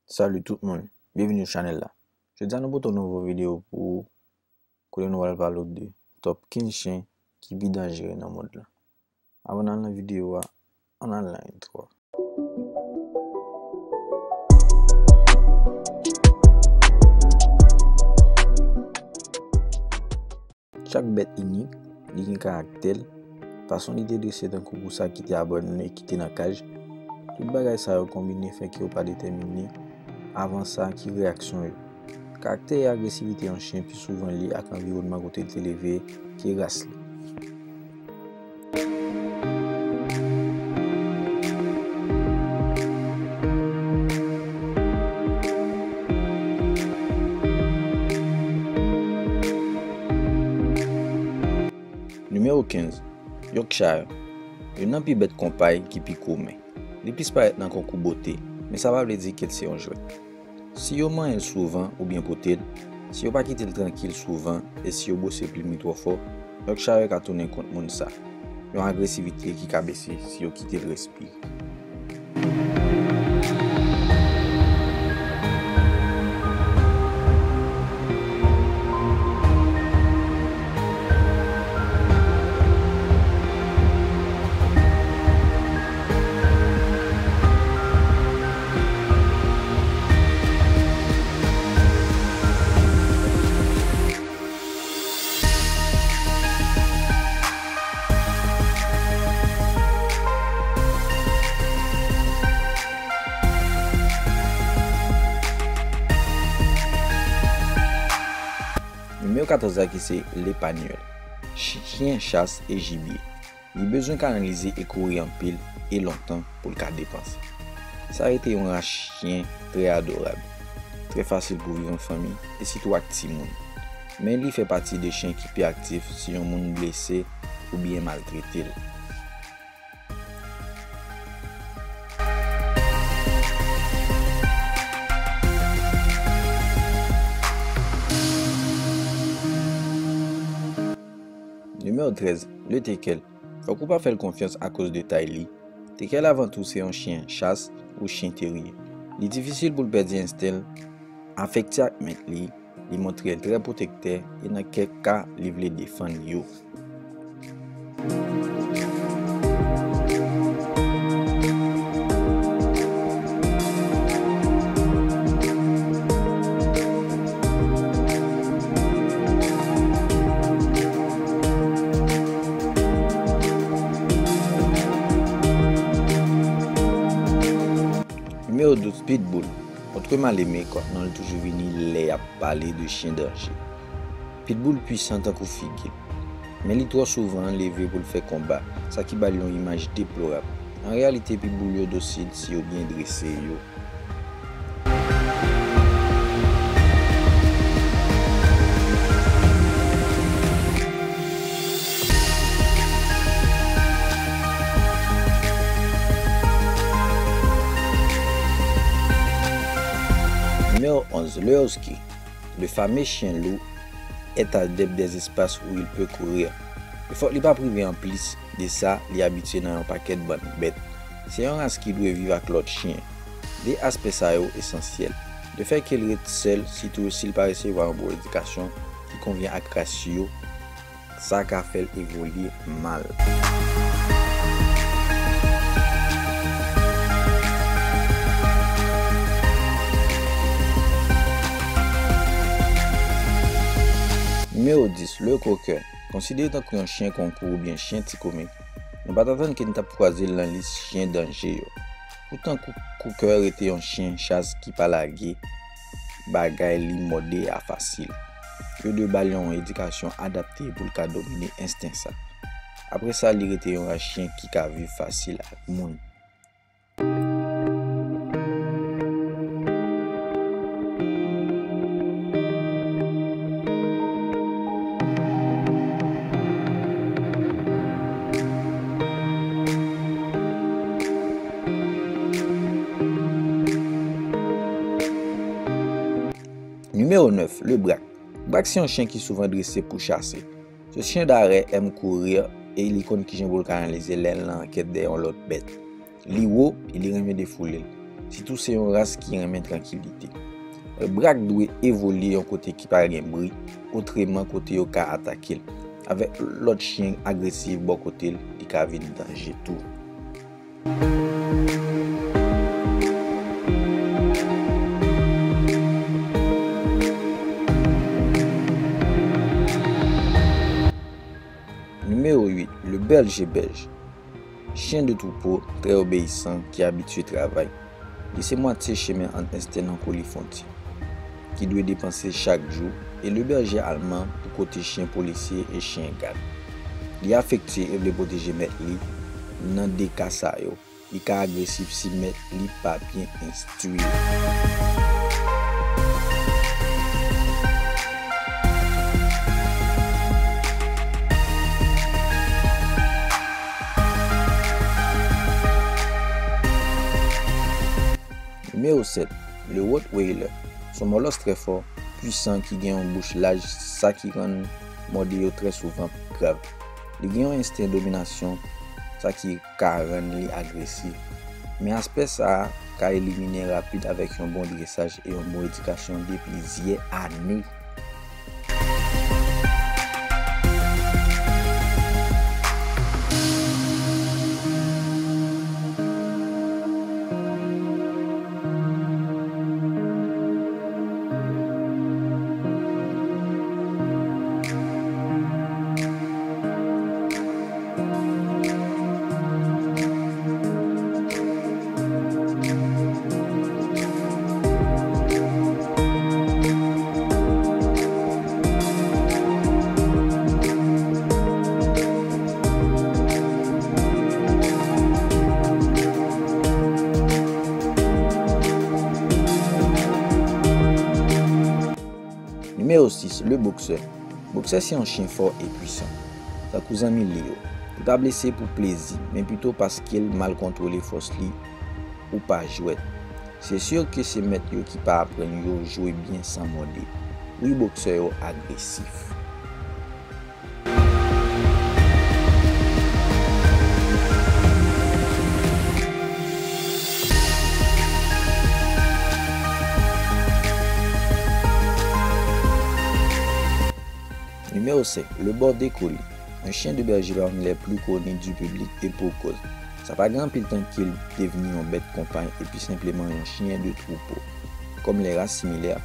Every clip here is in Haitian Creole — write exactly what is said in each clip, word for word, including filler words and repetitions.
Salut tout moun, byenvini sou chanèl la. Jodi a nou pote yon nouvo videyo pou ou, kote nou pral pale w de top kenz chen ki pi danjere nan mond lan. Avan n al nan videyo a, ann al nan entwo a. Chak bèt inik, li gen karaktè l, fason li te drese tankou pou sa ki te abandone, ki te nan kaj. Tout bagay sa yo konbine fè ke yo pa detèmine avan sa ki reyaksyon yo. Karaktè e agresivite yon chen pi souvan lye ak anviwònman kote l te leve ke ras li. Nimewo kenz, Yorkshire. Youn nan pi bèt konpay ki pi komen. Li plis parèt nan konkou bote, men sa pa vle di ke l se yon jwèt. Si yo manyen l souvan oubyen pote l, si yo pa kite l trankil souvan e si yo bwose plim li twò fò, Yorkshire ka tounen kont moun sa. Yon agresivite ki ka bese si yo kite l respire. Nimewo katòz la ki se Lepanyèl. Ch-, chen chas e jibye. Li bezwen kanalize e kouri anpil e lontan pou l ka depanse. Sa rete yon ras chen trè adorab, trè fasil pou viv an fanmi e sitou ak timoun. Men li fè pati de chen ki pi aktif si yon moun blese oubyen maltrete l. Nimewo trèz, Le Tekel. Fòk ou pa fè l konfyans akoz de tay li. Tekel avan tou se yon chen chas ou chen terye. Li difisil pou l pèdi ensten l, afekte ak mèt li, li montre l trè pwotektè e nan kèk ka li vle defann yo. Nimewo douz, Pitbull. Montre mal eme kòk non l toujou vini lè y ap pale de chen danje. Pitbull pwisan tankou figi l, men li twò souvan leve pou l fè konba, sa ki ba l yon imaj deplorab. An reyalite, pitbull yo dosil si yo byen drese yo. Nimewo onz, Le Husky. Le fameux chien loup est adepte des espaces où il peut courir. E fòk li pa prive anplis de sa, li abitye nan yon pakèt bann bèt. Se yon ras ki dwe viv ak lòt chen. De aspè sa yo esansyèl. Lefètke l ret sèl, sitou si l pa resevwa yon bon edikasyon ki konvyen ak ras yo, sa ka fè l evolye mal. Nimewo dis, Le Cocker. Konsidere tankou yon chen konkou oubyen chen ti komik, nou pa t atann ke n t ap kwaze l nan lis chen danje yo. Poutan, Coo-, Cocker rete yon chen chas ki pa lage bagay li mòde a fasil. Yo dwe ba l yon edikasyon adapte pou l ka domine ensten sa. Apre sa, li rete yon ras chen ki ka viv fasil ak moun. Nimewo nèf, Le Brack. Brack se yon chen ki souvan drese pou chase. Se chen darè, èm kouri, e li konn kijan pou l kanalize lè l nan ankèt dèyè yon lòt bèt. Li wo e li renmen defoule l. sitou se yon ras ki renmen trankilite. Brak dwe evolye yon kote ki pa gen bri, otreman kote yo ka atake l. Avèk lòt chen agresif bò kote l, li ka vin danje tou. Nimewo uit, le berger belge. Chen de twoupo, trè obeyisan, ki abitye travay. Li se mwatye chemen ant ensten nan koli fwonti, ki dwe depanse chak jou, e le berger alman pou kote chen polisye e chen gad. Li afekte e vle pwoteje mèt li. Nan de ka sa yo, li ka agresif si mèt li pa byen enstwi l. Nimewo sèt, le Rottweiler. Se yon mòlòs trè fò, pwisan, ki gen yon bouch laj, sa ki rann mòde yo trè souvan grav. Li gen yon ensten dominasyon, sa ki ka rann li agresif. Men aspè sa a ka elimine rapid avèk yon bon dresaj e yon bon edikasyon de plizyè ane. Nimewo sis, le boksè. Boksè se yon chen fò e pwisan, tankou zanmi li yo. Li pa blese pou plezi, men pito paske l mal kontwole fòs li ou pa jwèt. Se si ke se mèt yo ki pa aprann yo jwe byen san mòde. Wi, boksè yo agresif. Nimewo senk, le border collie. Un chien de berger parmi les plus connus du public, et pour cause. Sa pa gen anpil tan ke l devni yon bèt konpay epi senpleman yon chyen de twoupo. Kòm lè ras similè,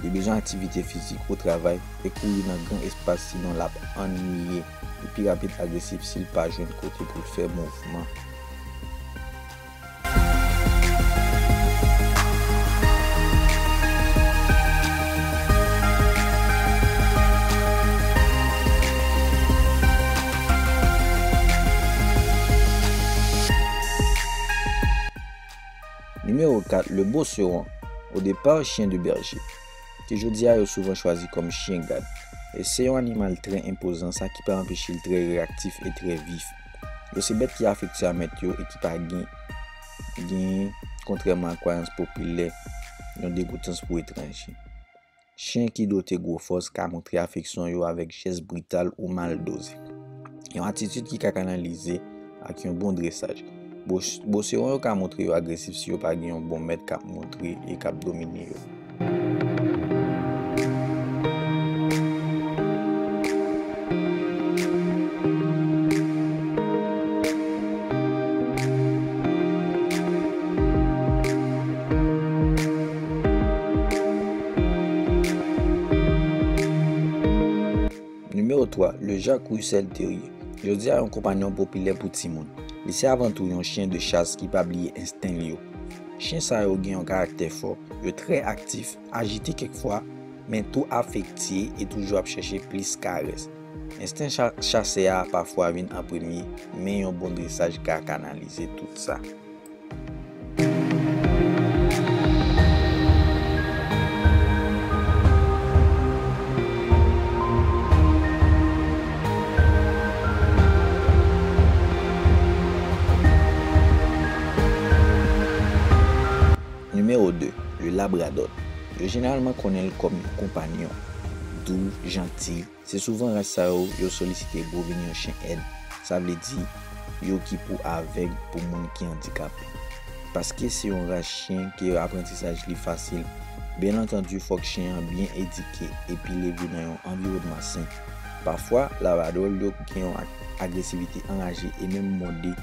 li bezwen aktivite fizik o travay e kouri nan gran espas, sinon l ap anniye. Li pi rapid agresif si l pa jwenn kote pou l fè mouvman. Nimewo kat, le Beauceron, au départ chien de berger, ke jodi a yo souvan chwazi kòm chyen gad. E se yon animal trè enpozan, sa ki pa anpeche l trè reyaktif e trè vif. Yo se bèt ki afekte a mèt yo e ki pa gen, gen, kontrèman a kwayans popilè, yon degoutans pou etranje. Chen ki dote gwo fòs ka montre afeksyon yo avèk jès brital ou mal doze. Yon atitid ki ka kanalize ak yon bon dresaj. Bos-, Boseron yo ka montre yo agresif si yo pa gen yon bon mèt k ap montre e k ap domine yo. Nimewo twa, le Jack Russell Terrier. Jodi a, yon konpanyon popilè pou timoun. Li se avan tou yon chen de chas ki pa bliye ensten l yo. Chen sa yo gen yon karaktè fò, yo trè aktif, ajite kèkfwa, men tou afektye e toujou ap chèche plis karès. Ensten cha-, chasè a pafwa vin an premye, men yon bon dresaj ka kanalize tout sa. Nimewo de, le Labrador. Yo jeneralman konnen l kòm yon konpanyon dou, janti. Se souvan ras sa yo, yo solisite gwo vin yon chen èd, sa vle di yo ki pou avèg, pou moun ki andikape. Paske se yon ras chen ke aprantisaj li fasil. Byen antandi, fòk chen an byen edike epi leve nan yon anviwònman sen. Pafwa, labradò yo gen yon ag-, agresivite anraje e menm mòde.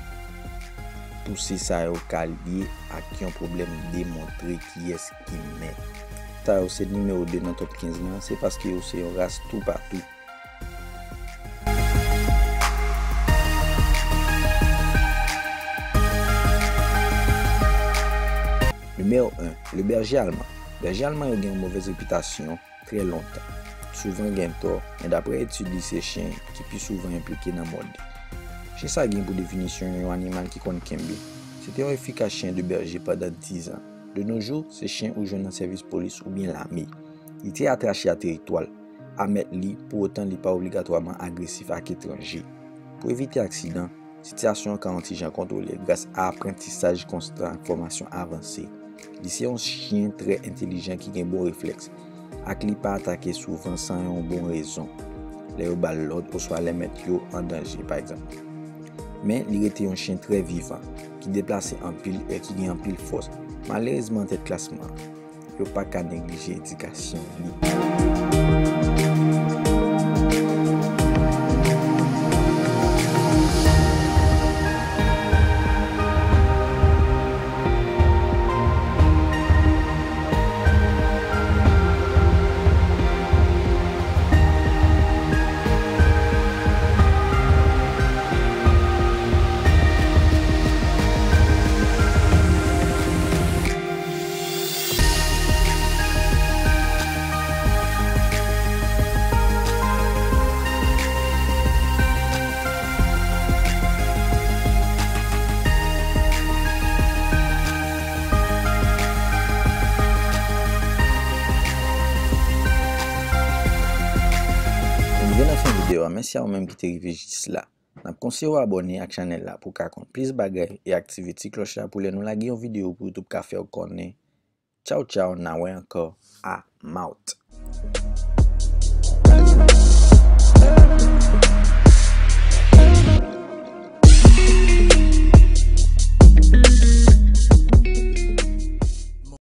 Pouse sa yo ka lye ak yon pwoblèm demontre kiyès ki mèt. Sa yo se nimewo de nan top kenz lan, se paske yo se yon ras toupatou. Nimewo en, le berger allemand. Bèje alman yo gen yon movèz repitasyon trè lontan. Souvan gen tò, men daprè etid li, se chen ki pi souvan enplike nan mòde. Chen sa gen pou definisyon yon animal ki konn kenbe. Se te yon efikas chen de bèje pandan dizan. De nos jours, se chen ou jwenn nan sèvis polis oubyen lame. Li trè atache a teritwa l, a mèt li, pou otan li pa obligatwaman agresif ak etranje. Pou evite aksidan, sitiyasyon an ka yon ti jan kontwole gras a aprantisaj konstan ak fòmasyon avanse. Li se yon chen trè entèlijan ki gen bon reflèks, ak li pa atake souvan san yon bon rezon, lè yo ba l lòd oswa lè mèt yo an danje, pa egzanp. Men, li rete yon chen trè vivan, ki deplase anpil e ki gen anpil fòs. Malerezman, tèt klasman an, yo pa ka neglije edikasyon li. Nou rive nan fen videyo a, mèsi a ou menm ki te rive jis la. N ap konseye w abòne ak chanèl la pou w ka konn plis bagay e aktive ti klòch la pou lè nou lage yon videyo pou YouTube ka fè w konnen. Tchaw, tchaw, n a wè ankò. I'm out.